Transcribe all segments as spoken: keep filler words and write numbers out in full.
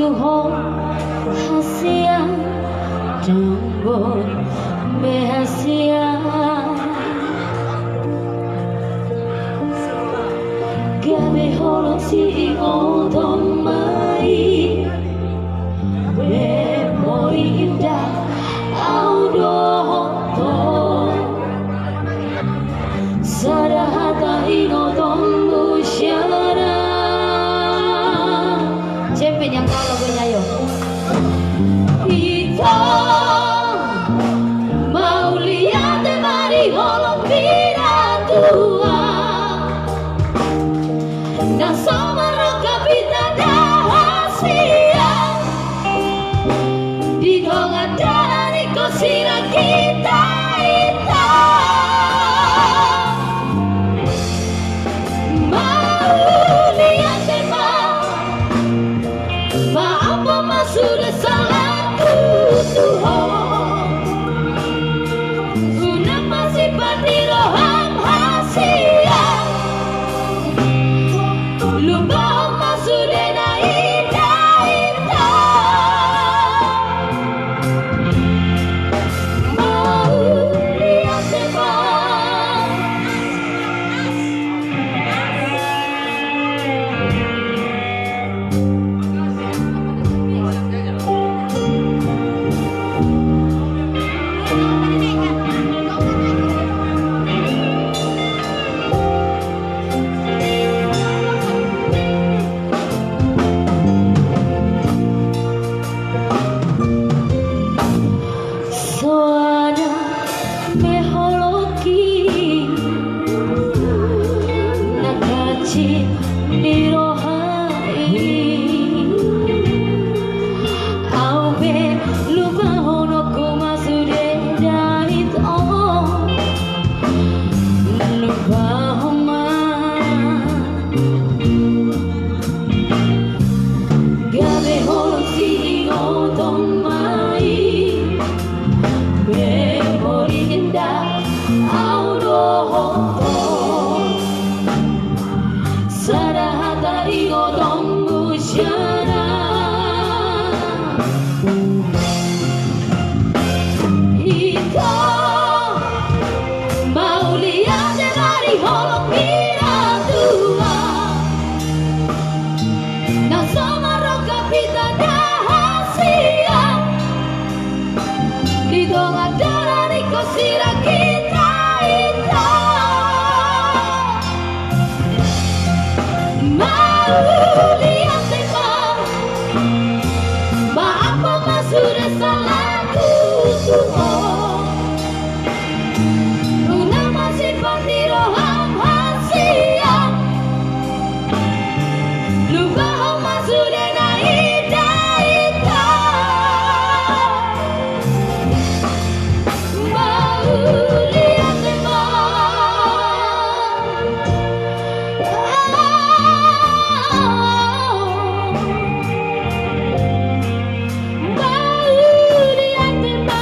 Ho hasian, dang boi be hasian. Gabe holong siringoton ma i, memori indah au dohot ho. Sada hata ingoton muse na. Jempek ni angka lagunya, ayo. Ito, mauliate ma di holong ni Natua. Na so marrongkap hita na hasian. Di tonga dalan i ho sirang hita, ito. Mauliate ma, maaf ma sude salangku tu ho. Unang ma sipata ni roham hasian. Lumbahon ma sude na indainda. Mauliate ma. Soada be holongki na hansit ni roha i. Au be lumbahononku ma sude, ito. Lumbahon ma. Gabe holong siringoton ma i, memori indah au dohot ho. Sada hata ingoton muse na. Ito, mauliate ma di holong ni Natua. Na so marrongkap hita na hasian. Di tonga dalan i ho sirang hita, ito. Mauliate ma. Maaf ma sude salangku tu ho. Unang ma sipata ni roham hasian. Lumbahon ma sude na indainda. Mauliate ma. Mauliate ma.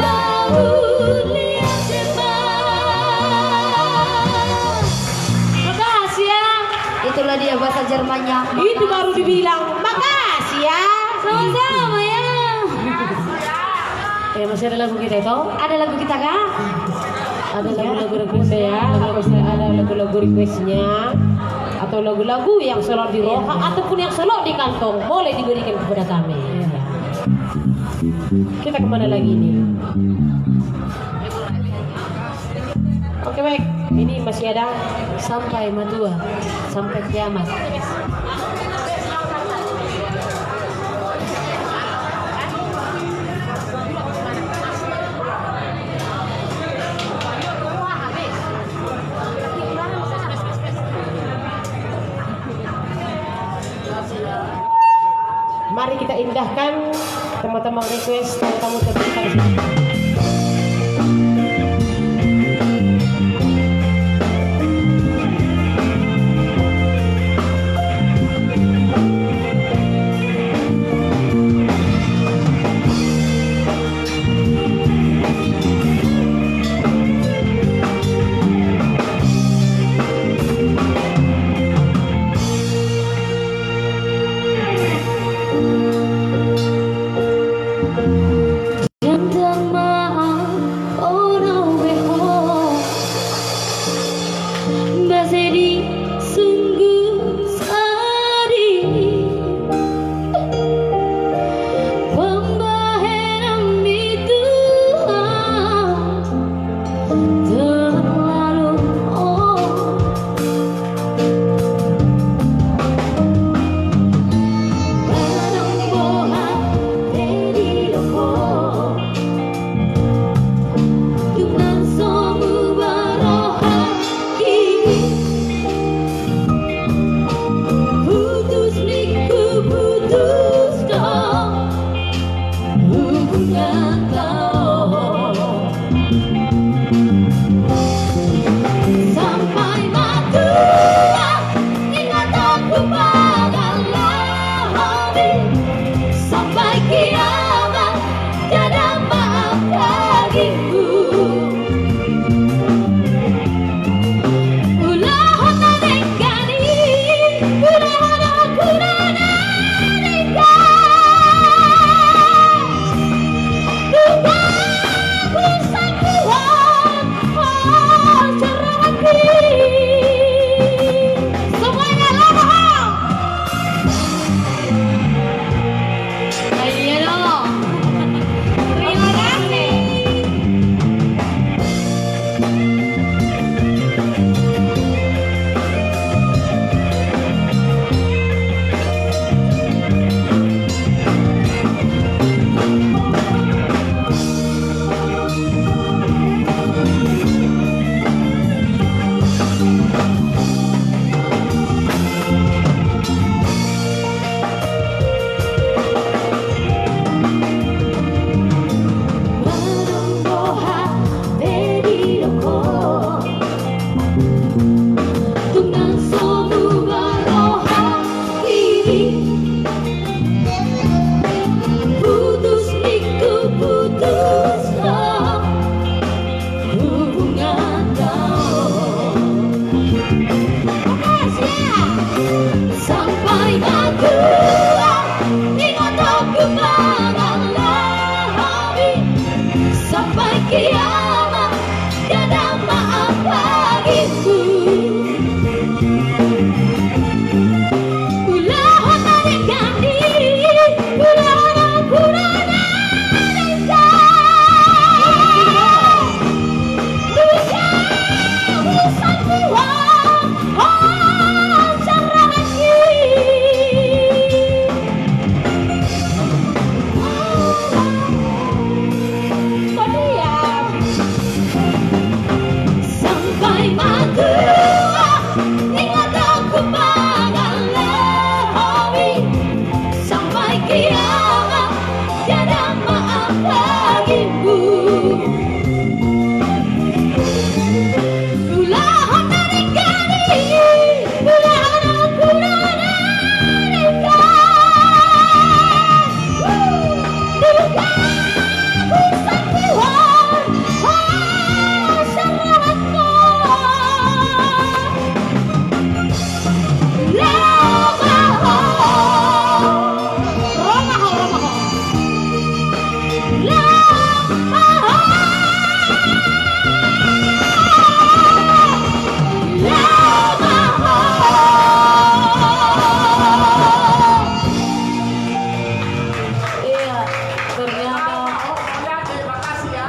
Mauliate ma. Makasih ya. Itulah dia bahasa Jermannya. Itu baru dibilang makasih ya. Sama-sama ya. Eh, masih ada lagu kita itu? Ada lagu kita kah? Ada lagu-lagu request ya. Kalau misalnya ada lagu-lagu requestnya atau lagu-lagu yang solot di roha ataupun yang solot di kantong, boleh diberikan kepada kami. Kita kemana lagi nih? Oke, baik, ini masih ada. Sampai matua, sampai kiamat. Mari kita indahkan teman-teman request tamu-tamu tercinta. Sedih, sungguh sedih. Pembahenanmi Tuhan terlalu, oh. Barang boha pe didok ho, tung na so mubaroha. Putus nian, putus do hubunganta. Sampai ma tua ingatonku pangalahomi, sampai kiamat ndada maaf bagiku. Ulahon na denggan i, ulahon na denggan. Bukan urusanku, oh, oh, serahkan. Semuanya, lawan. Ayo dong. Terima kasih. Barang boha pe didok ho, tung na so mubaroha. Putus nian, putus do hubunganta. Sampai ma tua ingatonku pangalahomi, sampai kiamat ndada maaf bagiku. Ulahon na denggan i, ulahon na denggan. Bukan urusanku, oh, oh, serahkan. Sampai ma tua ingatonku pangalahomi, sampai kiamat ndada maaf bagiku. Ulahon na denggan i, ulahon na denggan. Iya, ternyata. Makasih ya.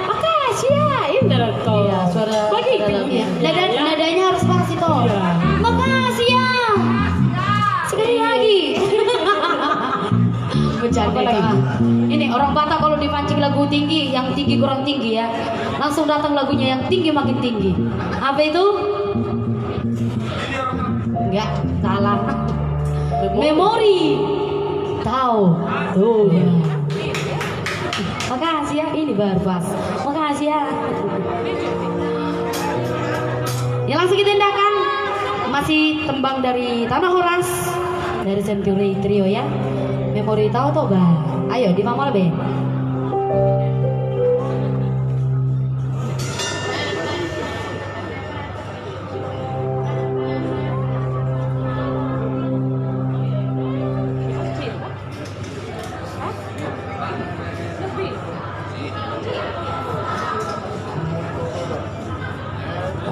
Makasih ya. Indah dong. Iya, suara bagi dalam, ya. Nada, nadanya harus pas itu. Iya. Makasih ya. Sekali lagi. Bercanda itu, ah. Ini orang Batak kalau dipancing lagu tinggi, yang tinggi kurang tinggi ya. Langsung datang lagunya yang tinggi makin tinggi. Apa itu? Enggak, salah. Memori. Memori. Tau. Tuh. Makasih ya, ini baru pas. Makasih ya. Ya, langsung kita tindakan. Masih tembang dari Tanah Horas, dari Century Trio ya. Memori Tau Toba. Ayo, di Mamala be.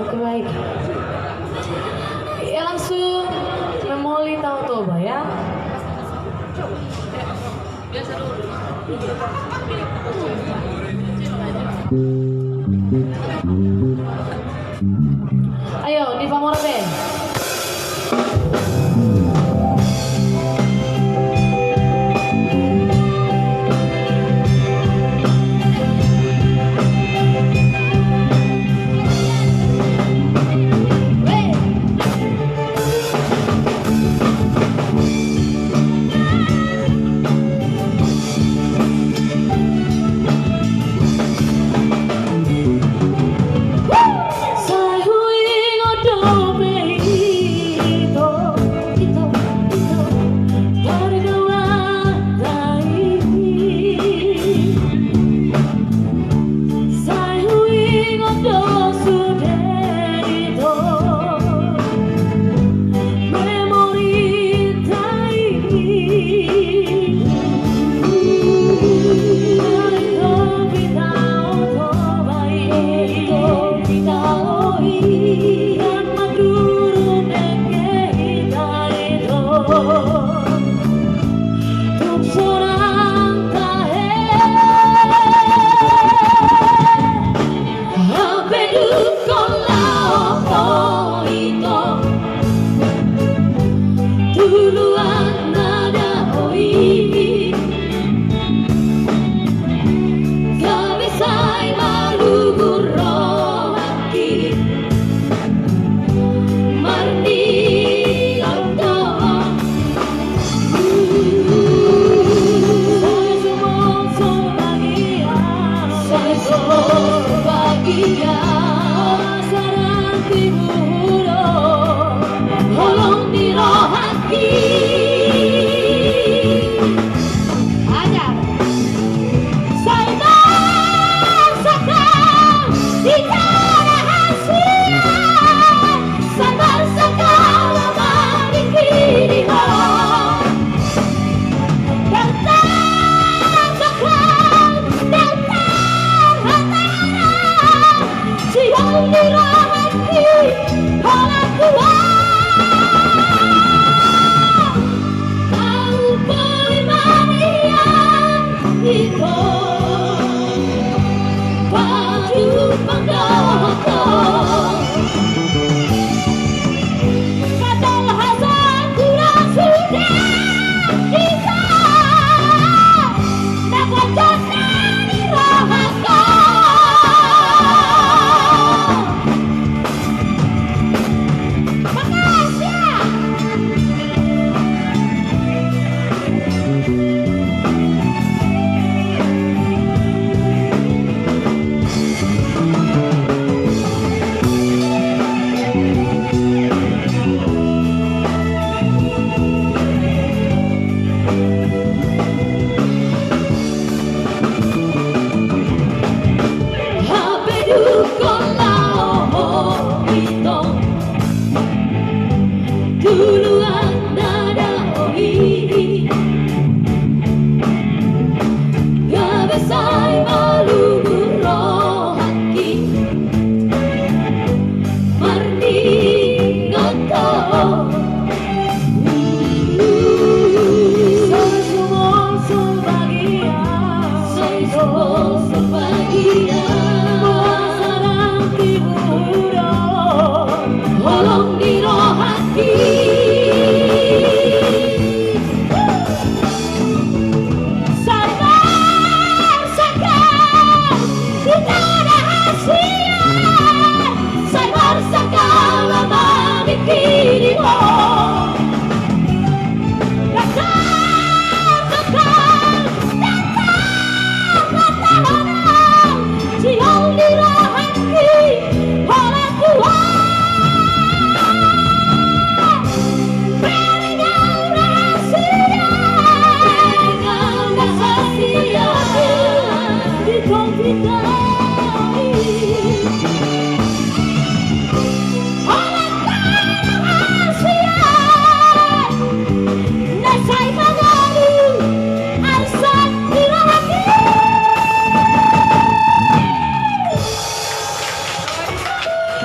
Oke, baik. Ya, langsung memoli Tao Toba, ya. Ayo, di pamorbe.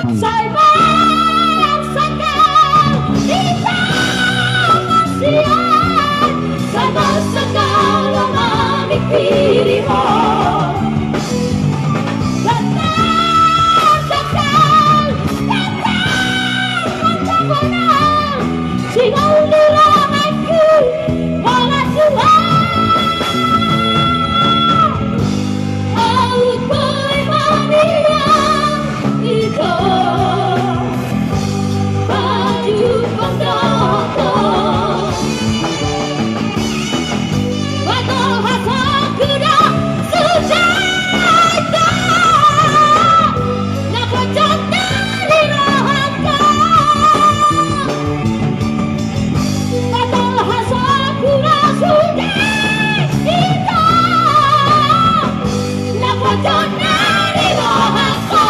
Sai marsangkal hita masian, sai marsangkal mamingkiri ho. Sai marsangkal hita masian, singaul ni rohangku, holan tua. Aut boi ma nian ito, pajumpang dohot ho. Patolhas ho sude ito, na pojok ni rohangku. Patolhas ho sude ito, na pojok ni rohangku.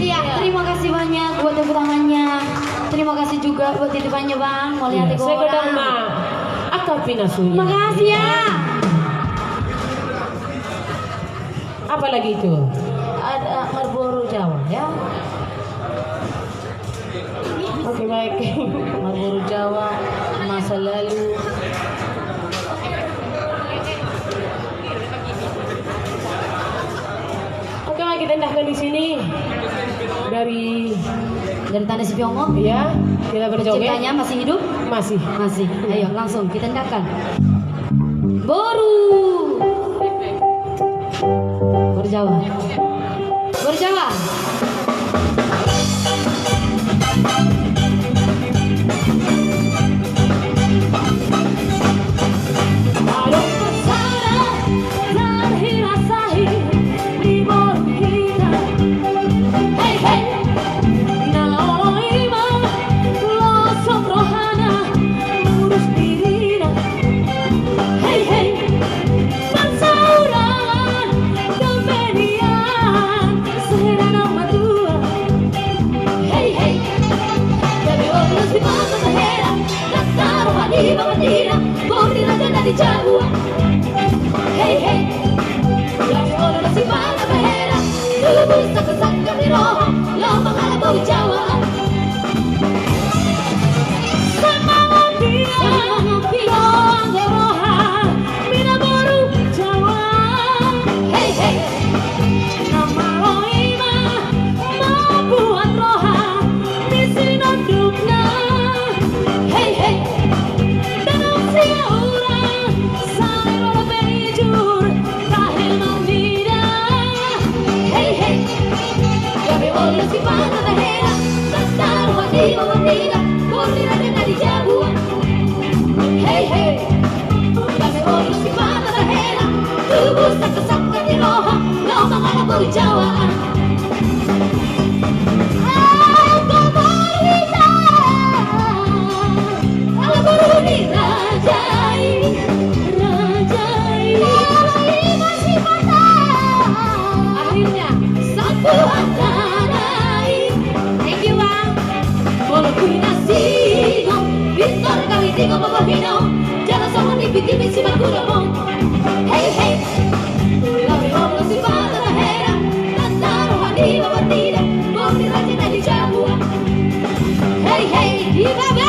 Iya, terima kasih banyak buat tepuk tangannya. Terima kasih juga buat titipannya, Bang. Mauliate. Iya, saya godang ma. Angka pinasuna. Makasih ya. Apa lagi itu? Ada Marlboro Jawa, ya. Oke, baik. Marlboro Jawa, masa lalu. Oke, baik, kita endahkan di sini. Dari, dari Tanda Sipiongo. Iya, kita berjoget. Penciptanya masih hidup? Masih. Masih. Ayo, langsung kita endahkan. Boru. Boru Jawa. Boru Jawa. Adong masalah na hirasahi di boru hita. Hei, hei. Na olo i ma losok rohana mangurus dirina. Hei, hei. Parsaulian dope nian sahera na matua. Hei, hei. Gabe olo sipata sahera, ndang taruhon i ma mandina, boru ni raja na di Jawa. Hei, hei. Gabe olo sipata sahera, tubu sangkap-sangkap ni roha, laho mangalap boru Jawa. Semangat dia, semangat dia. Dohot roha, mina boru Jawa. Hei, hei. Na malo i ma mambuat roha ni sinondukna. Hei, hei. Dang sian hurang, sai ro dope ijur, tahe marnida. Hei, hei. Gabe olo sipata sahera, ndang taruhon i ma mandina, boru ni raja na di Jawa. Hei, hei. Gabe olo sipata sahera, tubu sangkap-sangkap ni roha, laho mangalap boru Jawa. Angka boru hita, ala boru ni raja i, raja i. Olo i ma sipata. Akhirnya. Sambuan na i. Thank you, Bang. Molo tu na singo, pintor gabe tinggo ma bohino, jala songon i pitimpi simarguna ho. Hei, hei. Gabe olo sipata sahera, ndang taruhon i ma mandina, boru ni raja na di Jawa. Hei, hei, di babe.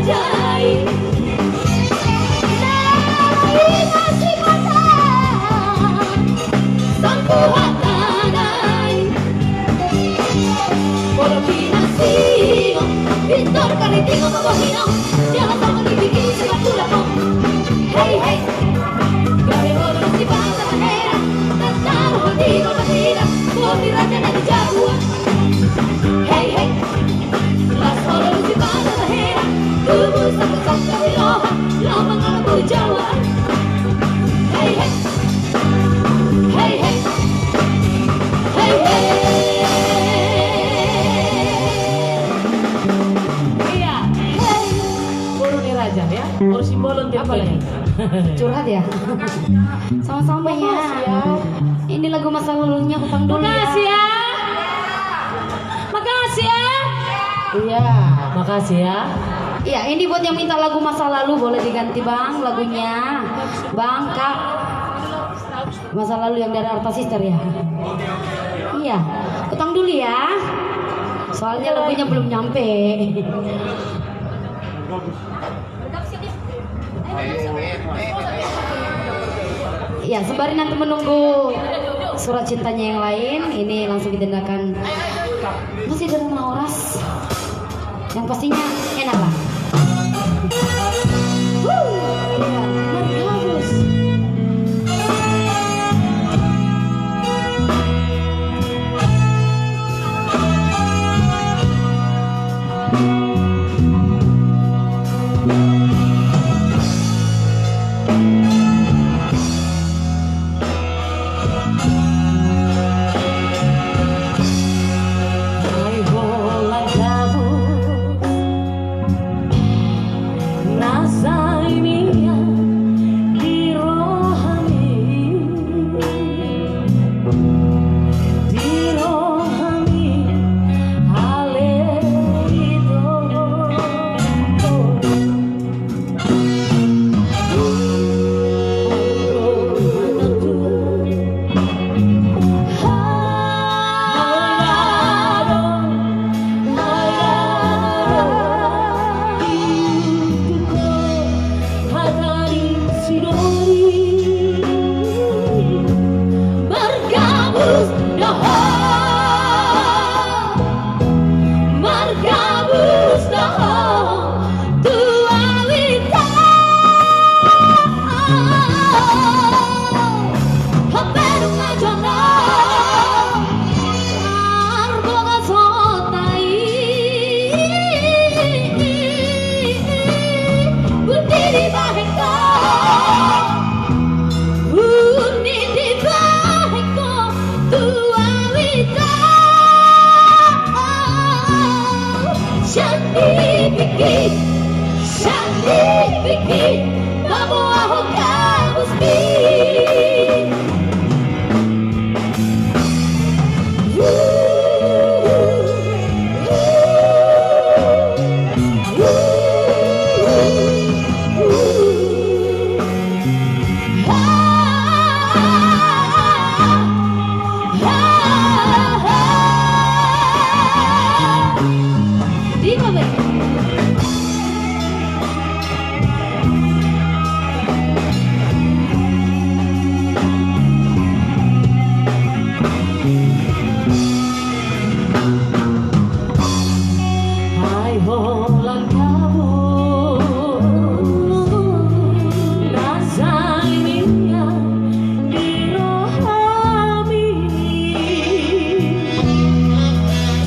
Dai. Nai nasi mata. Sampu hata nai. Polo pinasingo. Pintor karitingo mabohino. Jala sama dipikir siap tulakong. Hei, hei. Gabe boru si bangsa hera. Tantaro hati no hati na. Boru di raja na di jagoan. Hei, hei. Las olo lusi bangsa hera, tubu sangka sangka di roha, lamang ala burjawa. Hei, hei. Hei, hei. Hei, hei. Iya. Hei. Boru ni raja ya. Boru Simbolon apa lagi? Curhat ya. Sama-sama ya. Makasih ya. Ini lagu masa lalunya Utang Dulu ya. Makasih ya. Makasih ya. Iya. Makasih ya. Iya, ini buat yang minta lagu masa lalu boleh diganti, Bang, lagunya. Bang, Kak. Masa lalu yang dari Arta Sister ya. Iya. Utang dulu ya. Soalnya lagunya belum nyampe. Ya, sembari nanti menunggu surat cintanya yang lain, ini langsung kita dengarkan. Masih ada Roma Horas. Yang pastinya enak lah. Wuh, iya, Margabus. Ai holan gabus na sai mian di rohami, di rohami ale i do. Margabus do ho, margabus do ho tu au ita. Hape dung na jolo marbongasota i, undi dibahen ho, undi dibahen ho tu au ita. Sandipingki, sandipingki, paboa ho gabusmi. Ai holan gabus na sai mian di rohami,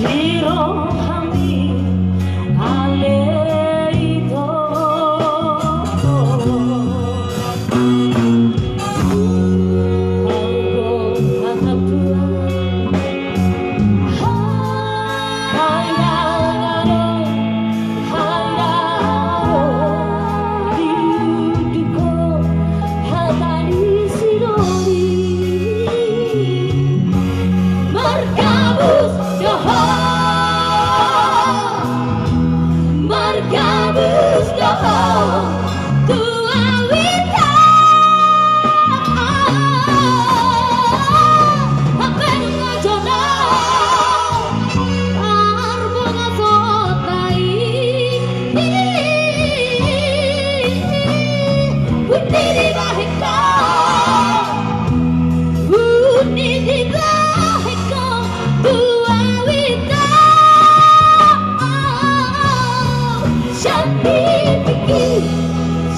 di rohami ale i do. Margabus do ho, margabus do ho tu au ita. Hape dung na jolo marbongasota i,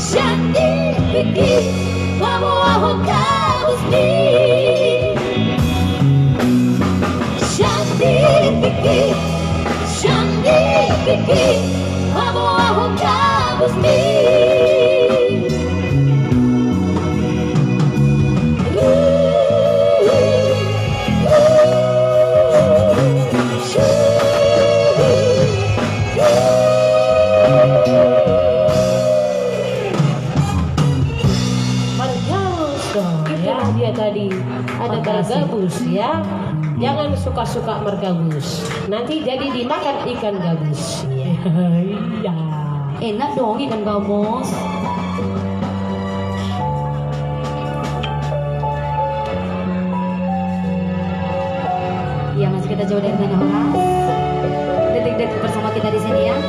Sian di pingki paboahon gabusmi. Sian di pingki, sian di pingki paboahon gabusmi. Margabus dong. Itulah dia tadi. Ada margabus, ya. Jangan suka-suka margabus. Nanti jadi dimakan ikan gabus. Iya. Enak dong ikan gabus. Iya, masih kita jauh dari tanah orang. Detik-detik bersama kita di sini, ya.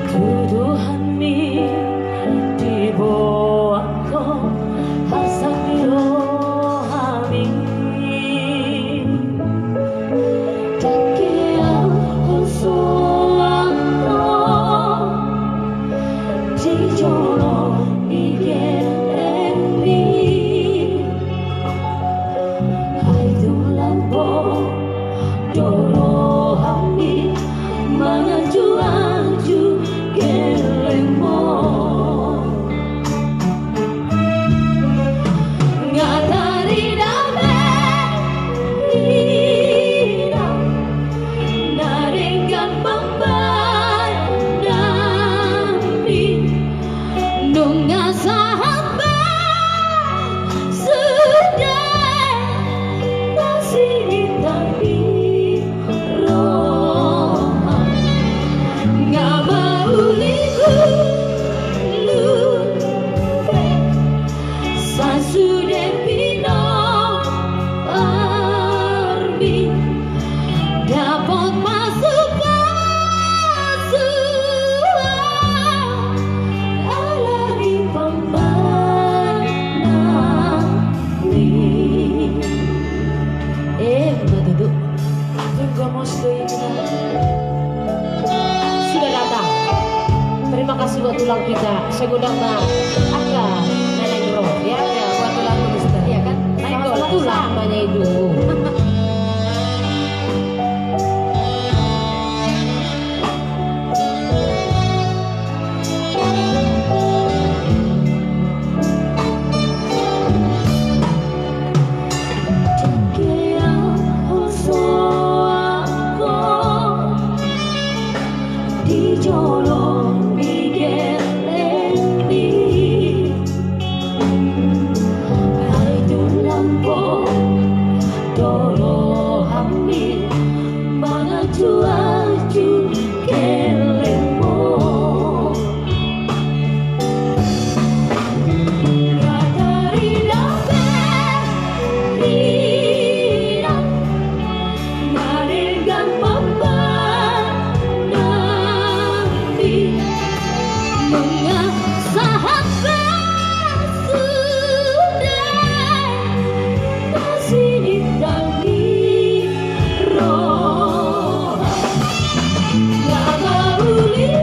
Tuduhanmi diboan ho, harsa ni rohami. Dengke au husoang ho di jolo ni gelengmi. Ai tung lampo do rohami manganju-anju gelengmu. Nga tarida be hira na denggan pambahenanmi. Nunga sahat be sude na sinintang ni roha. Nga mauliuliu be sasude pinomparmi. Dapot pasu-pasu ala ni pambahenanmi. Emma tutu. Tunggu mesti kita. Sudah datang. Terima kasih buat tulang kita. Segudang ma angka na naeng ro, ya. Ya, buat tulang, Mister. Iya kan? Naeng ro, sama-sama tulang. Selamanya itu. Dengke au husoang ho di jolo ni gelengmi. Ai tung lampo do rohami manganju-anju gelengmu. Nga tarida be hira na denggan pambahenanmi. Nunga sahat be sude na sinintang ni roha. Nga mauliuliu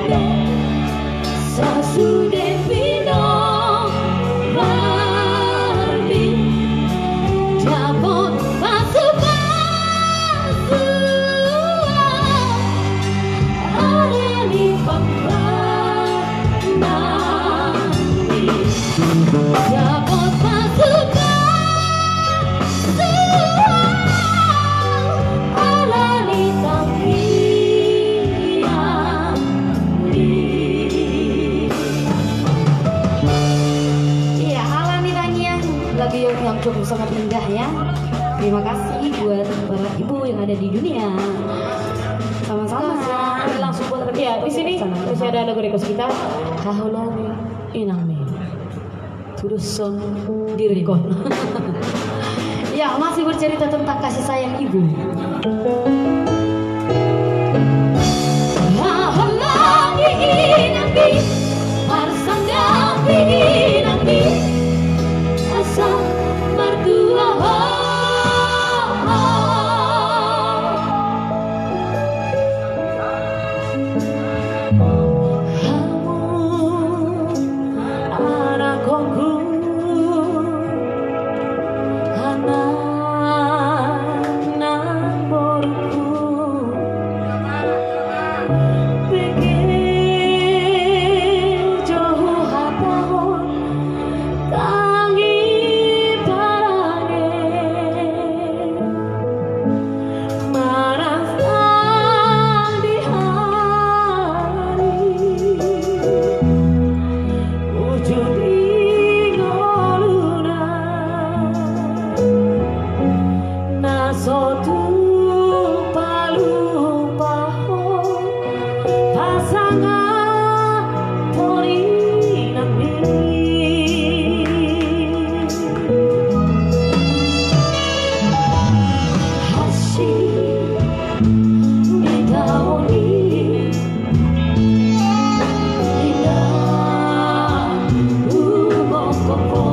be sasude pinomparmi. Dapot pasu-pasu ala ni pambahenanmi. Dapot pasu-pasu ala ni tangiangmi. Iya, ala ni tangiang, lagu yang, yang cukup sangat indah, ya. Terima kasih buat para ibu yang ada di dunia. Sama-sama. Langsung buat request. Iya, di sini masih ada lagu request kita. Haholongi inangmi. Tuduson diringkon. Masih bercerita tentang kasih sayang ibu. Haholongi inangki, parsanggapi inangki, asa martua ho. Hamu anakkonku, anak nang borungku, bege jo huhatahon tangi parange. Manang ndang di ari ujung ni ngoluna, na so tumpalupahon pasangaphon inangki. Asi ni taon i, inang, umongkop ho.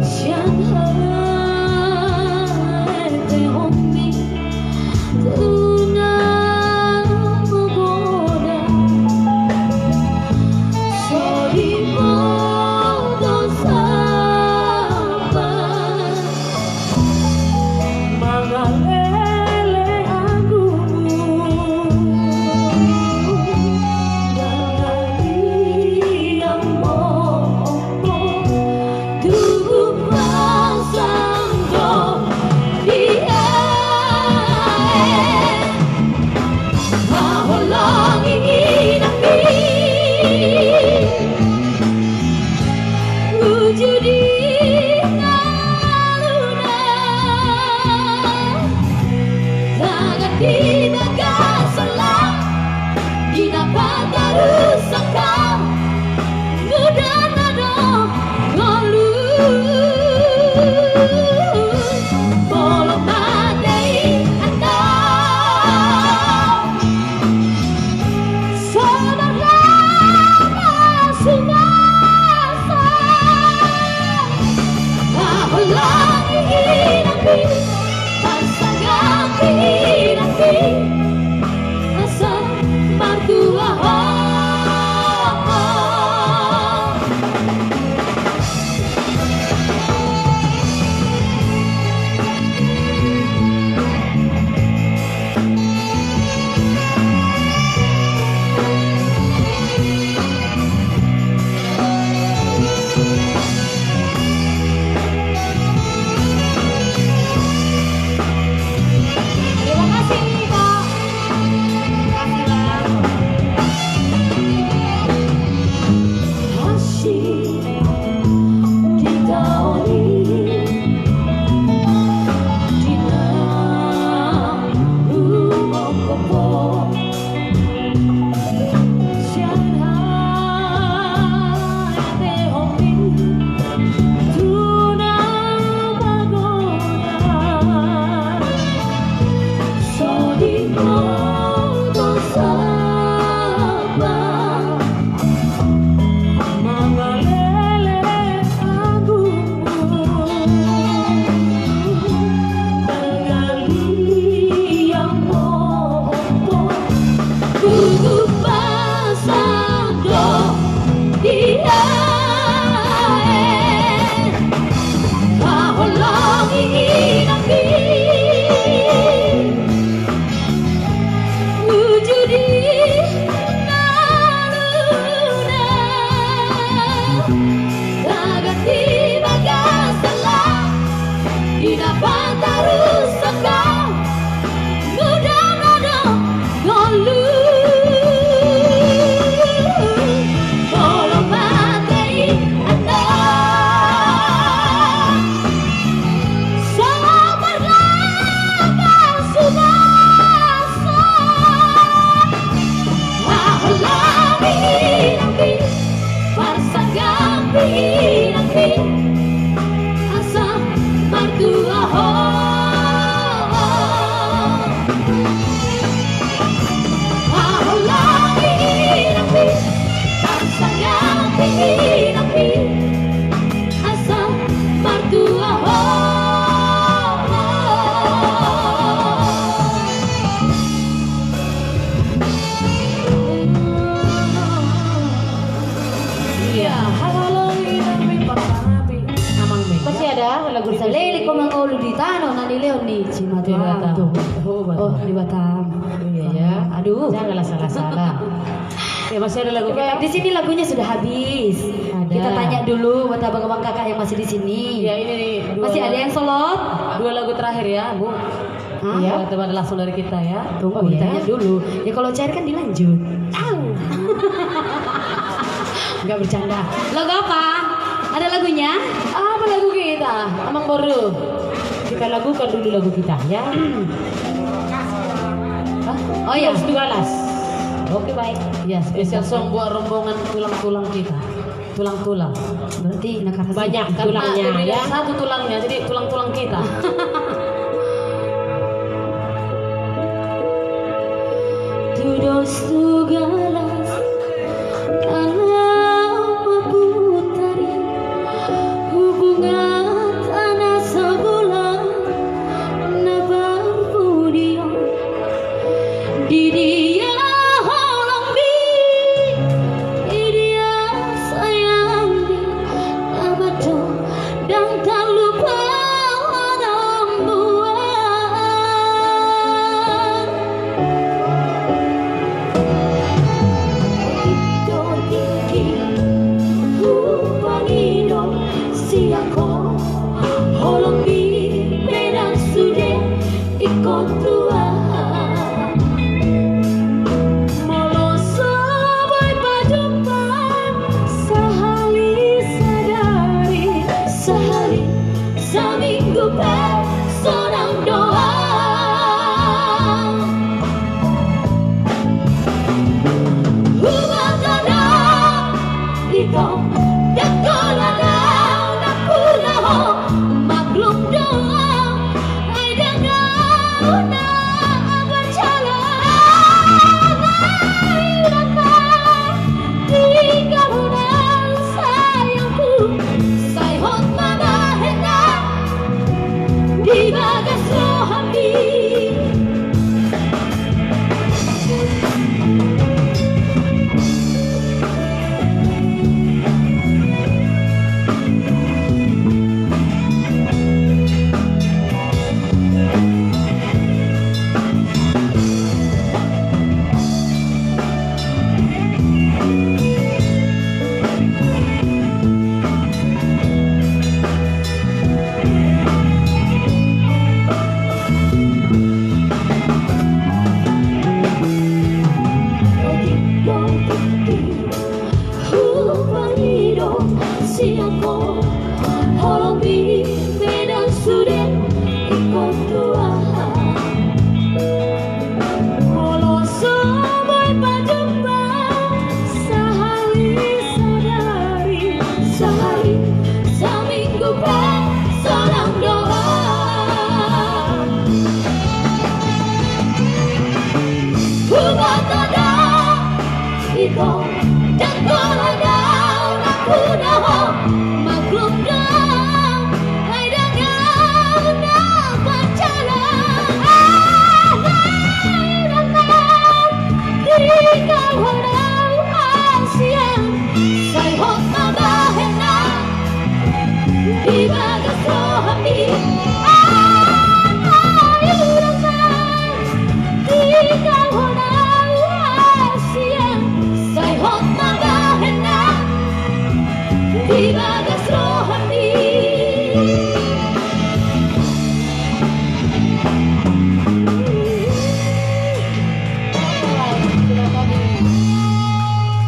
Sian hata ni tuna magodang, so diboto sapa. Mangalele anggumu, mangalele anggumu. Tugu pasang do di aek, haholongi inangki, uju di ngoluna, tagan di bagasan laut, di na patarusan ho. Godang na do ngolu, molo mate i annon, so marlas ma sumasa. Haholongi inangki, parsanggapi inangki, asa martua ho. Leleng ho mangolu di tano na nilehon ni Cima Tuhan tu. Oh, Batam. Iya, ya. Aduh. Janganlah salah-salah. Ya, masih ada lagu kita. Di sini lagunya sudah habis. Ada. Kita tanya dulu buat abang-abang kakak yang masih di sini. Ya, ini nih, dua lagu. Masih ada yang solot? Dua lagu terakhir ya, Bu. Hah? Iya, teman langsung dari kita ya. Tunggu, oh, ditanya dulu. Ya, kalau cair kan dilanjut. Tahu. Enggak, bercanda. Lagu apa? Ada lagunya? Apa lagu kita? Amang Boru. Kita lakukan dulu lagu kita ya. Hah? Oh, iya. Harus dibalas. Oke, baik. Ya, spesial song buat rombongan tulang-tulang kita. Tulang-tulang. Berarti nakar banyak tulangnya, ya. Satu tulangnya, jadi tulang-tulang kita. Tudos tu galas ala maputari hubungan tana sabola na parpudion. Di dia holong di, di dia sayang di, na mandok dan tak lupa rambuan. Tingki hupangido sian ho holong di, pedang sude ingkon tuat. Molo so boi pajumpa, sahali sadari, sahali saminggu pe sonang do au. Hubatana ito, dengkonan au na puna ho, maklum do au, ai dang au na berjalan. Ai dang au tinggal hona sayangku, sai hot ma bahenna di bagas rohami. Hupangido sian ho, holong di, pedang sude ingkon tuat. Molo so boi pajumpa, sahali sadari, sahali saminggu pe sonang do au. Hubatana ito, dengkonan au na puna ho, maklum do au, ai dang au na berjalan. Ai dang au tinggal hona au sian, sai hot ma bahenna di bagas rohami. Ai dang au tinggal hona au sian, sai hot ma bahenna di bagas rohami.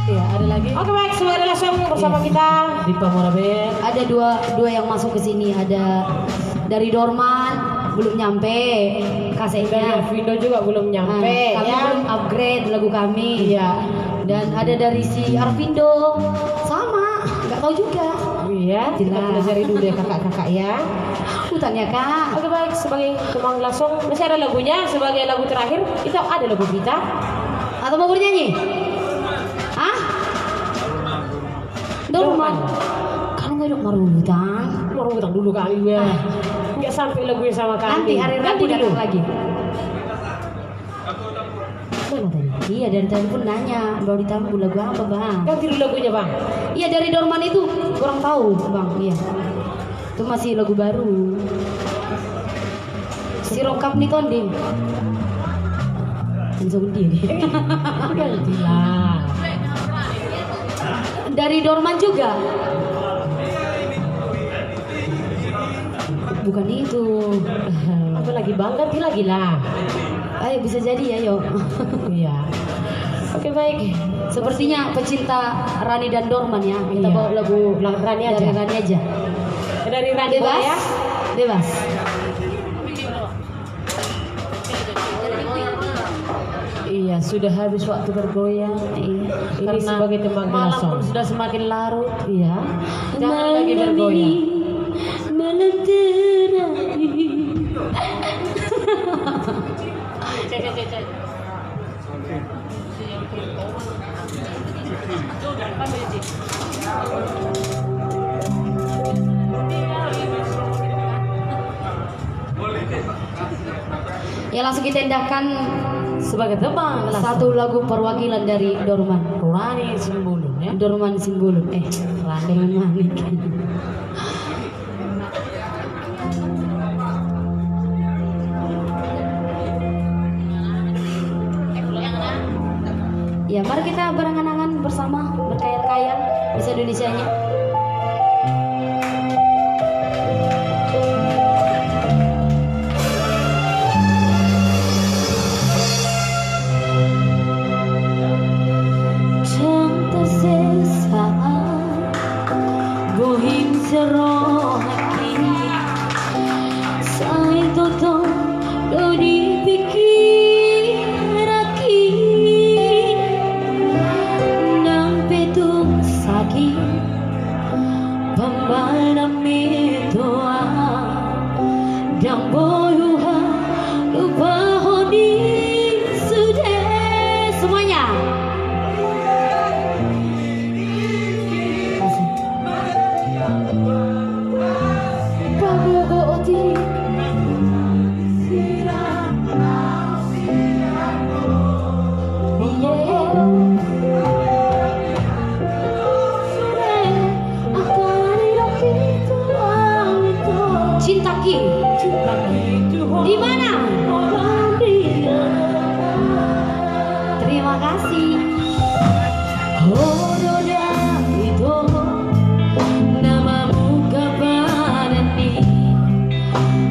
Iya, ada lagi. Oke, baik, sudah ada langsung bersama kita di Pamora Band. Ada dua, dua yang masuk ke sini, ada dari Dorman, belum nyampe kasetnya. Dari Arvindo juga belum nyampe, ya. Nah, kami belum upgrade lagu kami. Iya. Dan ada dari si Arvindo, sama, nggak tahu juga. Iya, kita pelajari dulu ya, kakak-kakak, ya. Utang ya, Kak. Oke, baik, sebagai tukang langsung, masih ada lagunya sebagai lagu terakhir. Kita ada lagu kita. Atau mau bernyanyi? Hah? Dorman. Dorman. Kalau nggak dok marutang. Marutang dulu kali gue. Ah. Nggak sampai lagunya sama kami. Nanti hari Rabu datang lagi. Mana tadi? Iya, dari tadi pun nanya, baru ditambah lagu apa, Bang? Ganti dulu lagunya, Bang. Iya, dari Dorman itu kurang tahu, Bang. Iya. Itu masih lagu baru. Sirongkap ni tondi. Langsung di. Ganti lah. Dari Dorman juga. Bukan itu. Apa lagi, Bang? Ganti lagi lah. Ayo, bisa jadi, ayo. Iya. Oke, baik. Sepertinya pecinta Rani dan Dorman ya. Kita bawa lagu Rani aja. Dari Rani aja. Dari Rani boleh ya? Bebas. Iya, sudah habis waktu bergoyang. Iya. Ini sebagai tembang malam pun sudah semakin larut. Iya. Jangan lagi bergoyang. Malam ini, malam terakhir. Cek, cek, cek, cek. Ya, langsung kita indahkan sebagai tembang satu lagu perwakilan dari Dorman. Rani Simbolon, ya. Dorman Simbolon. Eh, Rani. Dorman Manik. Ya, mari kita berangan-angan bersama, berkhayal-khayal bahasa Indonesianya. Dang tasesa bohing sian rohangki, sai totop do dipikirangki. Nang pe tung sangkit pambahenan mitoa, dang boi huhalupahon i sude. Semuanya. Pagogo oti. Cintaku. Di mana? Terima kasih. Ho do da ito na mamungka badan ni,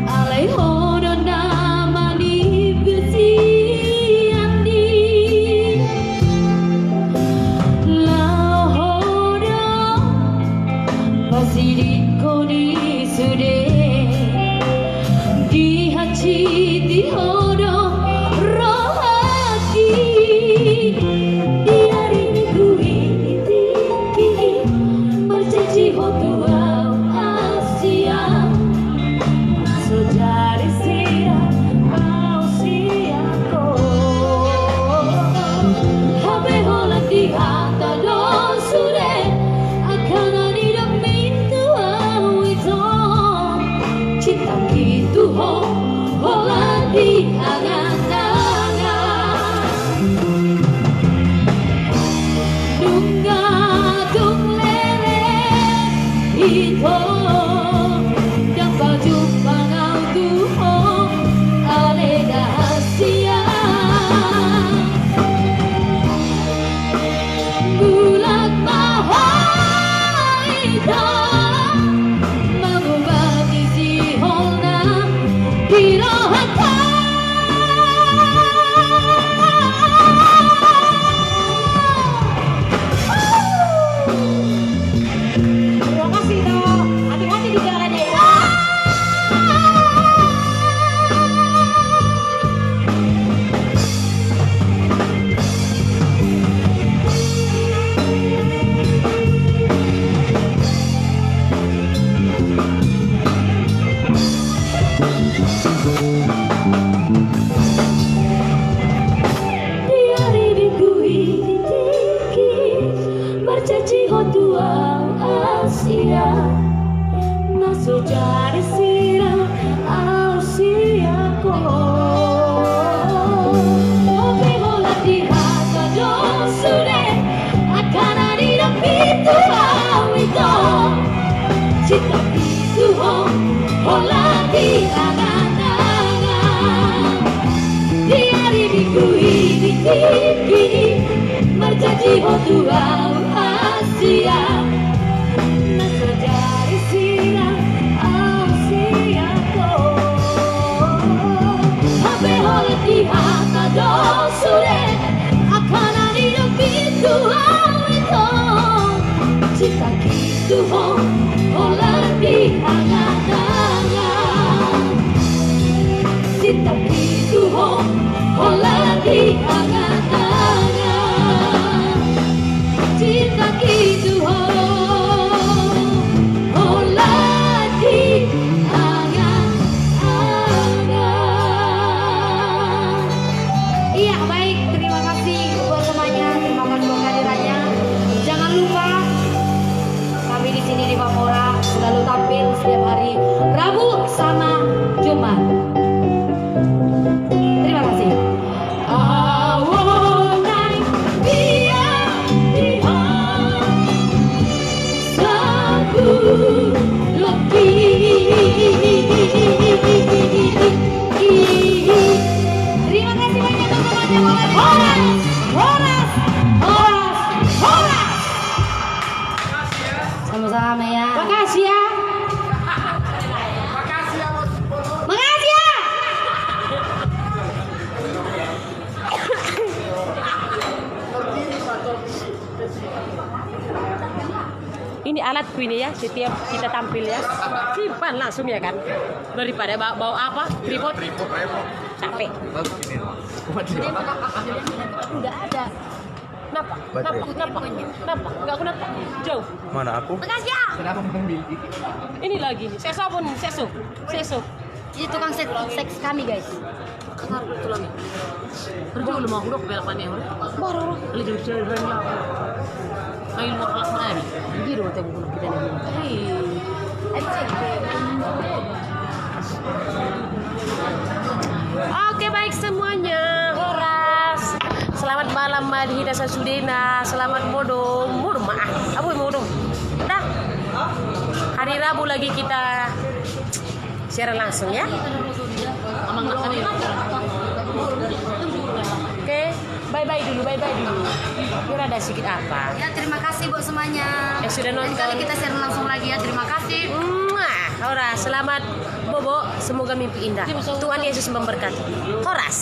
alai ho do nama ni bersian ni. Laho ho do pasidingkon i sude, dihansit ho do rohangki. Di ari Minggu i tingki i marjanji ho tu au, au sian. Na so jadi sirang au sian ho. Hape holan di hata do sude, angka na nidok mi tu au ito. Cintaku tu ho, holan di angan-angan. Nunga tung leleng ito, dang pajumpang au tu ho, ale dahasian. Mulak ma ho ito, mangubati sihol na di rohangku. Terima kasih, Dok. Hati-hati di jalan ya. Di ari Minggu i tingki i marjanji ho tu au, au sian. Na so jadi sirang au sian ho. Hape holan di hata do sude, angka na nidok mi tu au ito. Cintaku tu ho, Tingki marjanji ho tu ahu, Asia. Na so jadi sirang ahu sian ho. Hape holan di hata do sude, angka na nidok i tu ahu i do. Cinta i tu ho, holan di angan-angan. Cinta i tu ho, holan di angan-angan. Cinta i tu ho, holan di angan-angan. Iya, baik. Terima kasih buat semuanya. Terima kasih buat kehadirannya. Jangan lupa, kami di sini di Vapora selalu tampil setiap hari Rabu sama Jumat. Terima kasih. Ahu naeng biar di ho sabu loki. Terima kasih banyak, teman-teman. Horas, horas, horas, horas. Sama-sama ya. Makasih ya. Makasih ya. Ini alatku ini ya, setiap kita tampil ya. Simpan langsung ya kan. Daripada bawa, bawa apa? Tripod. Capek. Bagus ini. Enggak ada. Kenapa? Baterai. Kenapa? Kenapa? Kenapa? Enggak, kenapa? Jauh. Mana aku? Makasih ya. Kenapa mengambil? Ini lagi nih. Seso pun, seso. Seso. Ini tukang seks, seks kami, guys. Kenapa tulang? Kerja lu mau udah belakangnya. Baru. Lu jauh-jauh dari mana? Ayo, mau kelak mana? Jadi, udah tahu kita lagi. Hei. Oke, baik semuanya. Horas. Selamat malam ma di hita sasudena. Selamat modom. Modom ma. Ah, apa modom? Dah. Hari Rabu lagi kita siaran langsung ya. Oke. Bye-bye dulu, bye-bye dulu. Biar ada sedikit apa. Ya, terima kasih buat semuanya. Ya, sudah nonton. Lain kali kita siaran langsung lagi ya, terima kasih. Muah. Horas, selamat bobo, semoga mimpi indah. Tuhan Yesus memberkati. Horas.